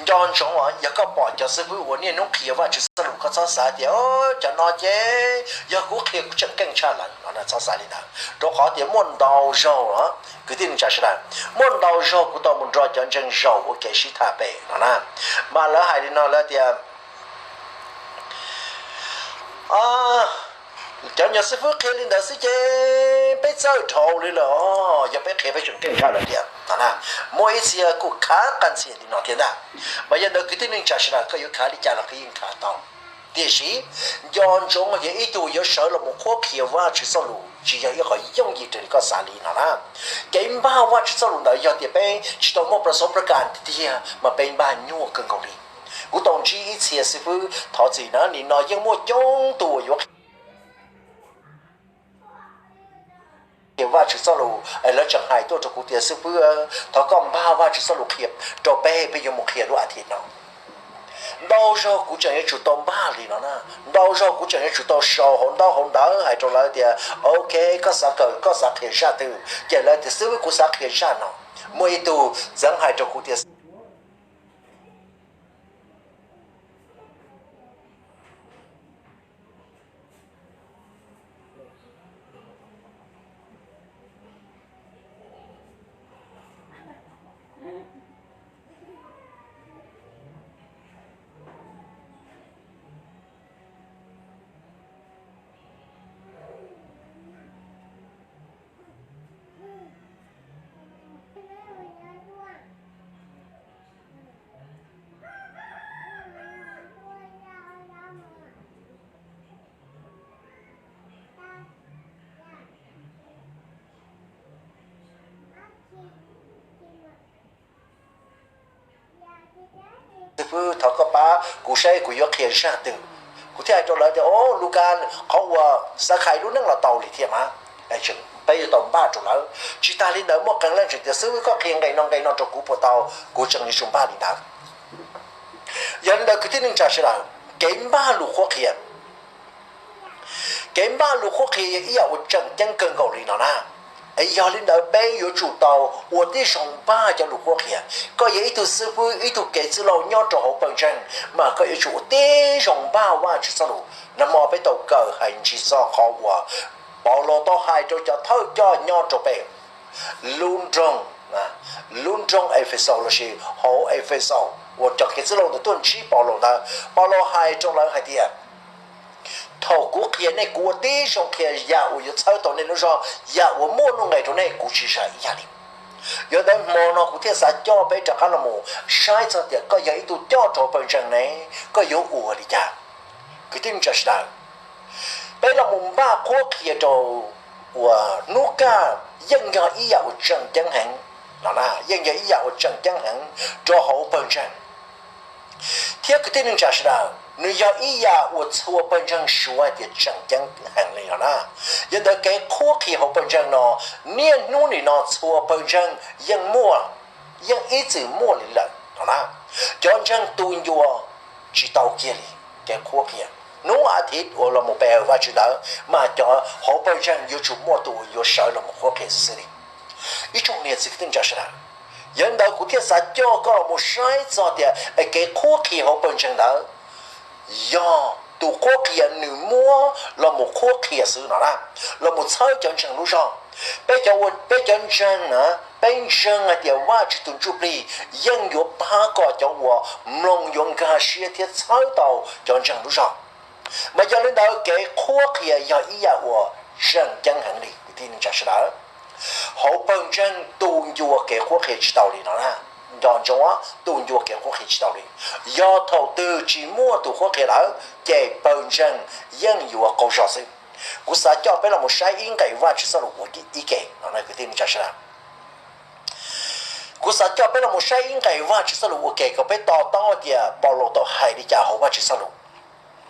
Nco ntsoov, yog koj pom cov xib fwb uas niaj hnub qhia Vajtswv txoj lus, koj txhob xav tias cov no ces yog kuv qhia kuv tseem keej tshaj lawm no, txhob xav li ntawd, rau qhov tias muaj ntau zaug, kwv tij neej tsa sawv daws, muaj ntau zaug kuv tau mus nrog cov ntseeg zaum ua ke sib tham pem no na, mas lawv hais li no, lawv tias cov nyuag xib fwb qhia li ntawd xwb ces peb txawj dhau li lawm os, yog peb qhia peb tseem keej tshaj lawm tiag no na. Muaj ib txhia kuj khav qas ntxhias li no thiab ntag. Mas yog ntawd kwv tij neej tsa sawv daws, koj yuav khav li cas los koj yeej khav tau. Tiam sis nco ntsoov hais tias ib tug yuav sawv los mus qhuab qhia Vajtswv txoj lus tsis yog ib qho yooj yim raws li koj xav li no na. Kev npaj Vajtswv txoj lus ntawd yog tias peb tsis tau muaj plas xov plas kas tiag tiag mas peb npaj nyuaj kawg nkaus li. Kuv tau ntsib ib txhia xib fwb, thov txim na, nim no yeej muaj coob tus uas yuav qhia Vajtswv txoj lus, lawv tseem hais tuaj rau kuv tias, xib fwb, thov koj npaj Vajtswv txoj lus qhia rau peb, peb yuav mus qhia lub a thiv no. Ntau zaug kuv tseem yuav tsum tau npaj li no na, ntau zaug kuv tseem yuav tsum tau sau hauv ntaub hauv ntawv hais rau lawv tias, ok, koj xav kawm, koj xav qhia zaj twg, ces lawv tias, xib fwb, kuv xav qhia zaj no. Muaj ib tug txeev hais rau kuv tias, Xib fwb, thov koj pab kuv saib kuv yuav qhia zaj twg. Kuv thiaj hais rau lawv tias, o, Lukas, qhov uas xav hais lub neej los tau li thiab mas, peb yuav tau npaj rau lawv. Tsis tas li ntawd muaj qee leej tseem tias, xib fwb, koj qhia nqe no nqe no rau kuv puas tau? Kuv tseem yuav tsum npaj li ntawd. Yog li ntawd kwv tij neej tsa sawv daws, kev npaj lus qhuab qhia Kev npaj lus qhuab qhia yog ib yam uas tseem ceeb kawg nkaus li no na. Es yog li ntawd peb yuav tsum tau ua tib zoo npaj cov lus qhuab qhia. Koj yog ib tug xib fwb, ib tug kev txwj laug nyob rau hauv pawg ntseeg, mas koj yuav tsum ua tib zoo npaj Vajtswv txoj lus. Nag hmo peb tau kawm hais ntsig txog qhov uas Paulus tau hais rau cov thawj coj nyob rau pem lub nroog, lub nroog Efexus lossis hauv Efexus uas cov kev txwj laug ntawd tuaj ntsib Paulus ntawd, Paulus hais rau lawv hais tias, thaum kuv qhia nej, kuv ua tib zoo qhia yam uas yuav txhawb tau nej lub zog, yam uas muaj nuj nqes rau nej, kuv tsis zais ib yam li. Yog li ntawd hmo no kuv thiaj xav coj peb rov qab los mus saib txog tias koj yog ib tug coj rau pawg ntseeg ne, koj yuav ua li cas? Kwv tij neej tsa sawv daws, peb los mus npaj qhuab qhia rau uas hnub kaj yeej yog ib yam uas tseem ceeb heev, yeej yog ib yam uas tseem ceeb heev rau hauv pawg ntseeg. Thiab kwv tij neej tsa sawv daws, nws yog ib yam uas txhua pawg ntseeg suav hais tias tseem ceeb heev li no na. Yog ntawd kev qhuab qhia hauv pawg ntseeg no, niaj hnub nim no txhua pawg ntseeg yeej muaj, yeej ib txwm muaj li lawm no na. Cov ntseeg tu ncua tsis tau kiag li kev qhuab qhia. Hnub a thiv uas los mus pe hawm Vajtswv ntawd mas cov hauv pawg ntseeg yuav tsum muaj tus uas yuav sawv los mus qhuab qhia xwb xwb li. Ib tsoom niam txiv kwv tij neej tsa sawv daws, yog li ntawd kuv thiaj xav coj koj los mus saib txog tias es kev qhuab qhia hauv pawg ntseeg ntawd yog tus qhuab qhia nws muab los mus qhuab qhia xwb no na, los mus txhawb cov ntseeg lub zog. Peb cov ua, peb cov ntseeg na, peb ntseeg hais tias Vajtswv tus Ntsuj Plig yeej yuav pab kom cov uas mloog yuav nkag siab thiab txhawb tau cov ntseeg lub zog. Mas yog li ntawd kev qhuab qhia yog ib yam uas tseem ceeb heev li kwv tij neej tsa sawv daws. Hauv pawg ntseeg tu ncua kev qhuab qhia tsis tau li no na. Nco ntsoov, tu ncua kev qhuab qhia tsis tau li. Yog thaum twg tsis muaj tus qhuab qhia lawm ces pawg ntseeg yeej yuav qaug zog xwb. Kuv xav coj peb los mus saib ib nqe Vajtswv txoj lus ua ib ke no na kwv tij neej tsa sawv daws. Kuv xav coj peb los mus saib ib nqe Vajtswv txoj lus ua ke kom peb to taub tias Paulus tau hais li cas hauv Vajtswv txoj lus.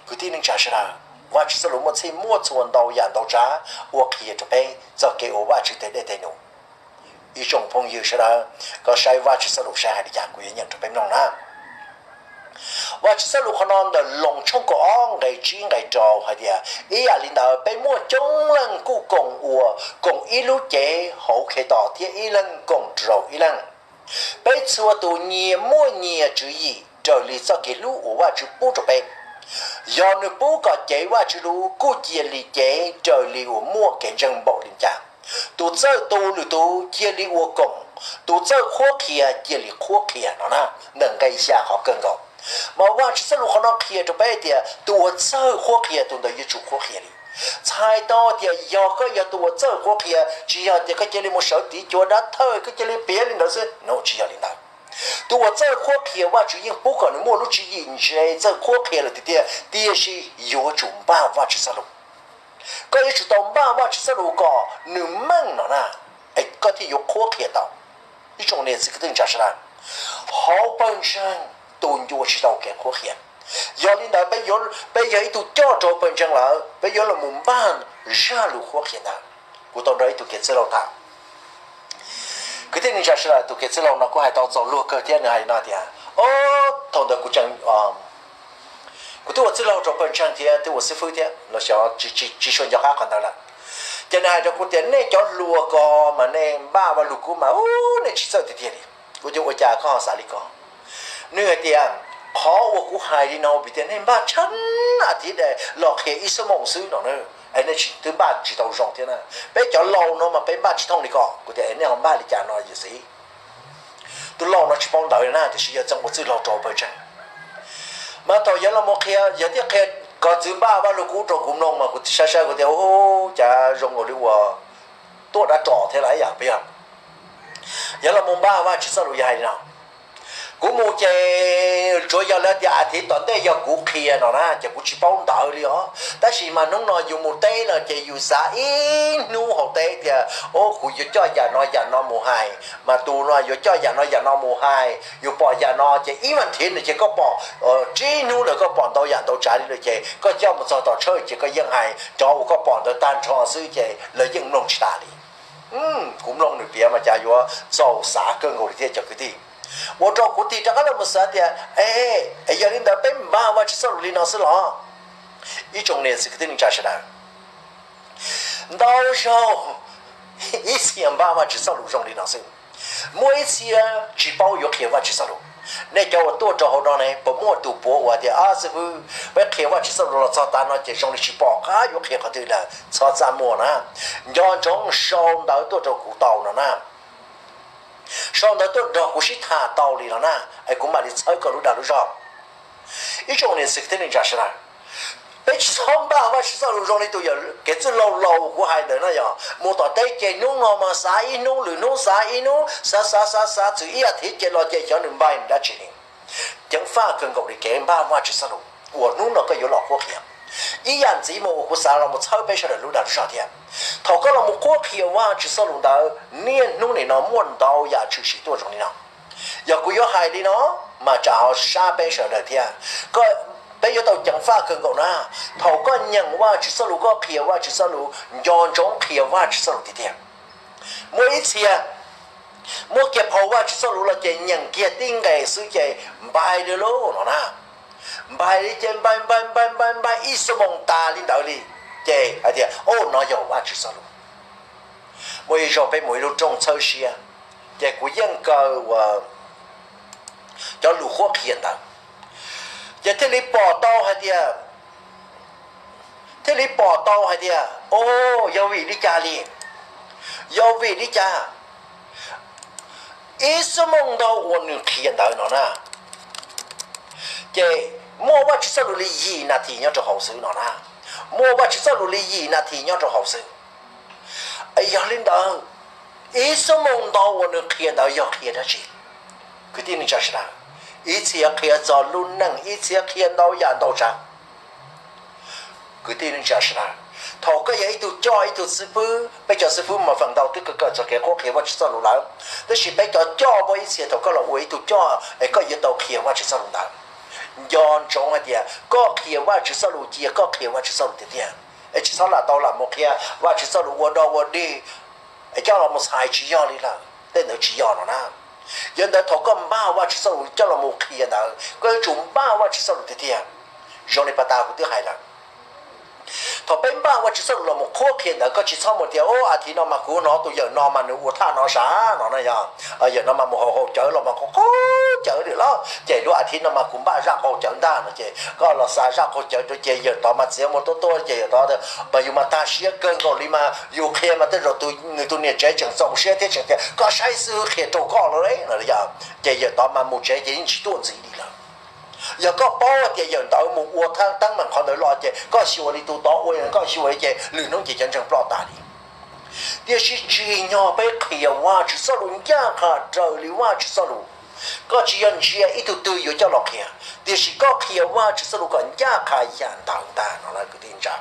Kwv tij neej tsa sawv daws, Vajtswv txoj lus muaj txhij muaj txhua ntau yam ntau tsav uas qhia rau peb txog kev ua Vajtswv tes dej tes num. Ib tsoom phooj ywg sawv daws, koj saib Vajtswv txoj lus saib hais li cas kuv yuav nyeem rau peb mloog na. Vajtswv txoj lus qhov no ntawm Loos tshooj kaum ob nqe tsib nqe rau hais tias, ib yam li ntawd peb muaj coob leej kuj koom ua, koom ib lub cev hauv Khetos thiab ib leeg koom rau ib leeg. Peb txhua tus nyias muaj nyias tswv yim raws li txoj kev hlub uas Vajtswv pub rau peb. Yog nws pub kom cev Vajtswv lus kuj cia li cev raws li uas muaj kev ntseeg npaum li cas. Tus txawj tu lwm tus cia li ua koom, tus txawj qhuab qhia cia li qhuab qhia no na, ntawm nqe xya qhov kawg nkaus. Mas Vajtswv txoj lus qhov no qhia rau peb tias tus uas txawj qhuab qhia tus ntawd yuav tsum qhuab qhia li. Txhais tau tias yog koj yog tus uas txawj qhuab qhia, tsis yog tias koj cia li mus sawv tiv cuav dab thawj koj cia li piav li ntawd xwb, no tsis yog li ntawd. Tus uas txawj qhuab qhia Vajtswv yeej pub kom nws muaj lub tswv yim ntse txawj qhuab qhia lawm tiag tiag, tiam sis yuav tsum npaj Vajtswv txoj lus. Koj yuav tsum tau npaj Vajtswv txoj lus kom nws meej no na, es koj thiaj yuav qhuab qhia tau. Ib tsoom niam txiv kwv tij neej tsa sawv daws, hauv pawg ntseeg tus ncua tsis tau kev qhuab qhia. Yog li ntawd peb yog ib tug coj rau pawg ntseeg lawm, peb yuav los mus npaj zaj lus qhuab qhia ntawd. Kuv tau nrog ib tug kev txwj laug tham, kwv tij neej tsa sawv daws, tus kev txwj laug no kuj hais tau txaus luag kawg thiab, nws hais no tias, o, thaum ntawd kuv tseem, kuv twb ua txwj laug rau pawg ntseeg thiab twb ua xib fwb thiab los xyov tsis tsis tsis sua nco qab qhov ntawd lawm. Ces nws hais rau kuv tias nej cov hluas ko mas nej npaj Vaj Lug Kub mas u, nej tsis txawj tiag tiag li. Kuv tias ua cas koj ho xav li ko? Nws hais tias qhov uas kuv hais li no vim tias nej npaj tsheej a thiv los qhia ib xuab moos xwb no, es nej twb npaj tsis tau zoo thiab na. Peb cov laus no mas peb npaj tsis thooj li ko. Kuv tias es nej ho npaj li cas no yawm txiv? Tus laus no tsis paub ntawv na, tiam sis yog txeem ua txwj laug rau pawg ntseeg. Mas thaum yog los qhia, yog thiaj qhia koj txwv npaj Vaj Lug Kub rau kuv mloog mas kuv saib saib kuv tias u, cas zoo nkaus li uas tuaj dab ros thiab lawm yom. Yog los mus npaj Vajtswv txoj lus yog hais li no, kuv mus ces tsuas yog lawv tias a thiv tom ntej yog kuv qhia no na ces kuv tsis paub ntawv li os. Tab sis mas hnub no yus mus teb no ces yus xav ib hnub hauv teb tias o, kuv yuav coj yam no yam no mus hais, mas tus no yuav coj yam no yam no mus hais, yus pom yam no ces ib vas thiv no ces koj pom, tsib hnub lawm koj pom ntau yam ntau tsav li lawm ces koj coj mus txog tom tshawj ces koj yeej hais cov uas koj pom ntawd tag nrho xwb ces lawv yeej mloog tsis tas li. Kuv mloog nws piav mas cas yuav txaus xav kawg nkaus li thiab cov kwv tij. Ua rau kuv tig rov qab los mus xav tias, e, yog li ntawd peb npaj Vajtswv txoj lus li no xwb los? Ib tsoom niam txiv kwv tij neej tsa sawv daws, ntau zaug ib txhia npaj Vajtswv txoj lus zoo li no xwb, muaj ib txhia tsis paub yuav qhia Vajtswv txoj lus. Nej cov uas tuaj rau hauv no ne, puas muaj tus puav uas tias, a xib fwb, peb qhia Vajtswv txoj lus los txog tav no ces zoo li tsis pom qab yuav qhia qhov twg lawm? Txhob txaj muag na. Nco ntsoov sau ntawv tuaj rau kuv tau no na. Sau ntawv tuaj nrog kuv sib tham tau li no na, es kuv mam li txhawb koj lub dag lub zog. Ib tsoom niam txiv kwv tij neej tsa sawv daws, peb tsis txhob npaj Vajtswv txoj lus zoo li tus yawm kev txwj laug laus kuv hais ntawd na yog. Mus tom teb ces hnub no mas xav ib hnub, lwm hnub xav ib hnub, xav xav xav xav txwm ib as thiv ces los ces xyov nws npaj dab tsi li. Ceev faj kawg nkaus li kev npaj Vajtswv txoj lus uas hnub no koj yuav los qhuab qhia. Ib yam ntxiv mus uas kuv xav los mus txhawb peb sawv daws lub dag lub zog thiab. Thaum koj los mus qhuab qhia Vajtswv txoj lus ntawd, niaj hnub nim no muaj ntau yam tshwm sim tuaj zoo li no. Yog kuv yuav hais li no, mas tsam ho sab peb sawv daws thiab. Peb yuav tau ceev faj kawg nkaus na. Thaum koj nyeem Vajtswv txoj lus, koj qhia Vajtswv txoj lus, nco ntsoov qhia Vajtswv txoj lus tiag tiag. Muaj ib txhia muab kiag phau Vajtswv txoj lus los ces nyeem kiag tib nqes xwb ces npais li lauj no na. Npais li ces npais npais npais npais npais ib xuab moos tas li ntawd li, ces hais tias, o, no yog Vajtswv txoj lus. Muaj ib zaug peb mus ib lub rooj txhawb siab, ces kuv yeej kaw ua cov lus qhuab qhia ntawd, ces thiaj li pom tau hais tias, thiaj li pom tau hais tias, o, yog vim li cas li? Yog vim li cas? Ib xuab moos ntau uas nws qhia ntawd no na, ces muaj Vajtswv txoj lus li yim nas this nyob rau hauv xwb no na. Muaj Vajtswv txoj lus li yim nas this nyob rau hauv xwb. Yog li ntawd, ib xuab moos ntau uas nws qhia ntawd yog qhia dab tsi? Kwv tij neej tsa sawv daws, ib txhia qhia txog lub neej, ib txhia qhia ntau yam ntau tsav. Kwv tij neej tsa sawv daws, thaum koj yog ib tug coj ib tug xib fwb, peb cov xib fwb mas feem ntau twb kawm kawm txog kev qhuab qhia Vajtswv txoj lus lawm, tab sis peb cov coj muaj ib txhia thaum koj los ua ib tug coj es koj yuav tau qhia Vajtswv txoj lus ntawd. Nco ntsoov hais tias koj qhia Vajtswv txoj lus cia koj qhia Vajtswv txoj lus tiag tiag, es tsis txhob lam tau lam mus qhia Vajtswv txoj lus ua dog ua dig es coj los mus txhais tsis yog li lawm, tej ntawd tsis yog no na. Yog ntawd thaum koj npaj Vajtswv txoj lus coj los mus qhia ntawd, koj yuav tsum npaj Vajtswv txoj lus tiag tiag. Zoo li pas tas kuv twb hais lawm, Thaum peb npaj Vajtswv txoj lus los mus qhuab qhia ntawd, koj tsis txhob mus tias, o, a thiv no mas kuv hnov tus yawm no mas nws ua thaj no sav no na yog, yawm no mas mus haus haus cawv los mas qhuav qhuav cawv lawm los, ces lub a thiv no mas kuv npaj zaj qaug cawv ntag no ces koj los xa zaj qaug cawv rau ces yawm tod mas txiav mus tuaj tuaj ces yawm tod mas yus mas tag siab kawg nkaus li mas yus qhia mas tej zaum tus nws tus niam tsev tseem txaus siab thiab tseem tias koj saib xwb qhia rau koj lawm no yog, ces yawm tod mas mus tsev ces yeej tsis tuaj ntxiv li lawm. Yog koj paub tias yawm ntawd mus ua thaj teeb meem qhov ntawd los ces koj xyuas li tus tod ua, koj xyuas ces lwm hnub ces cov ntseeg ploj tas li. Tiam sis tsim nyog peb qhia Vajtswv txoj lus ncaj qha raws li Vajtswv txoj lus, koj tsis yog ntsia ib tug twg yuav coj los qhia, tiam sis koj qhia Vajtswv txoj lus kom ncaj qha yam ntawd ntag no kwv tij neej tsa.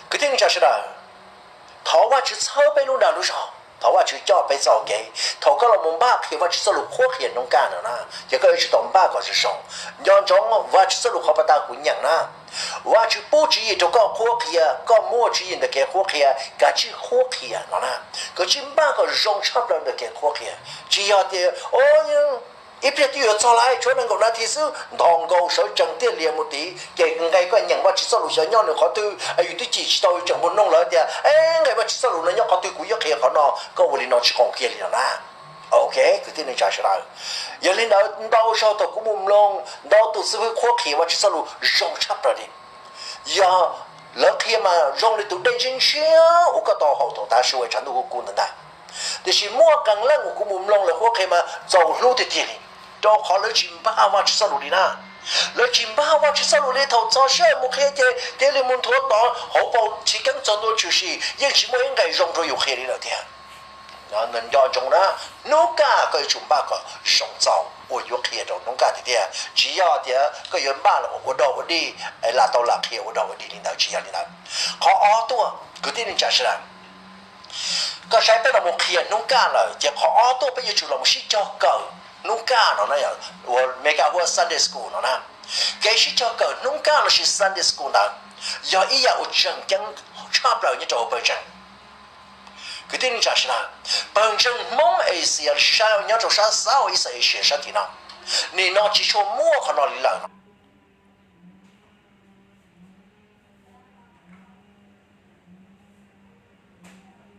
Kwv tij neej tsa sawv daws, thov Vajtswv txhawb peb lub dag lub zog, thov Vajtswv coj peb txoj kev thaum koj los mus npaj qhia Vajtswv txoj lus qhuab qhia hnub kaj no na, ces koj yuav tsum tau npaj kom zoo zoo. Nco ntsoov Vajtswv txoj lus qhov pas tas kuv nyeem na, Vajtswv pub tswv yim rau koj qhuab qhia, koj muaj tswv yim ntawm kev qhuab qhia, kav tsij qhuab qhia no na. Kav tsij npaj kom zoo tshaj plaws ntawm kev qhuab qhia, tsis yog tias ib pliag twb yuav txog lawm, tshuav nees nkaum nas this xwb, nthos nkaus sawv tsees tiaj lias mus tid, ces nqe koj nyeem Vajtswv txoj lus xyov nyob nws qhov twg, yus twb cim tsis tau, yus tseem mus noog lawv tias, e, nqe Vajtswv txoj lus no nyob qhov twg, kuv yuav qhia qhov no, koj ua li no tsis qhov kiag li no na. Ok, kwv tij neej tsa sawv daws, yog li ntawd ntau zaug thaum kuv mus mloog ntau tus xib hwb qhuab qhia Vajtswv txoj lus zoo tshaj plaws li, yog lawv qhia mas zoo li tus dej ntshiab ntshiab uas koj tau haus thaum tav su es tshav ntuj kuj kub ntawd ntag. Tiam sis muaj qee leej uas kuv mus mloog lawv qhuab qhia mas txaus hlub tiag tiag li, rau qhov lawv tsis npaj Vajtswv txoj lus li na. Lawv tsis npaj Vajtswv txoj lus li, thaum txog sij hawm mus qhia ces cia li mus nthuav tod hauv paus chiv keeb txog ntua tshwm sim yeej tsis muaj ib nqe zoo rau yus qhia li lawm thiab. Nco ntsoov na, hnub kaj koj yuav tsum npaj kom zoo txaus uas yuav qhia rau hnub kaj tiag tiag, tsis yog tias koj yuav npaj los ua dog ua dig, lam tau lam qhia ua dog ua dig li ntawd, tsis yog li ntawd. Qhov ob tuaj kwv tij neej tsa sawv daws, koj saib peb los mus qhia hnub kaj lawm ces qhov ob tuaj peb yuav tsum los mus sib cog kawm hnub kaj no na, uas Meskas hu ua Sunday School no na. Kev sib cog kawm hnub kaj lossis Sunday School ntawd yog ib yam uas tseem ceeb tshaj plaws nyob rau hauv pawg ntseeg. Kwv tij neej tsa sawv daws, pawg ntseeg Hmoob Asia lossis nyob rau sab South East Asia sab tim no, nim no tsis tshua muaj qhov no li lawm no.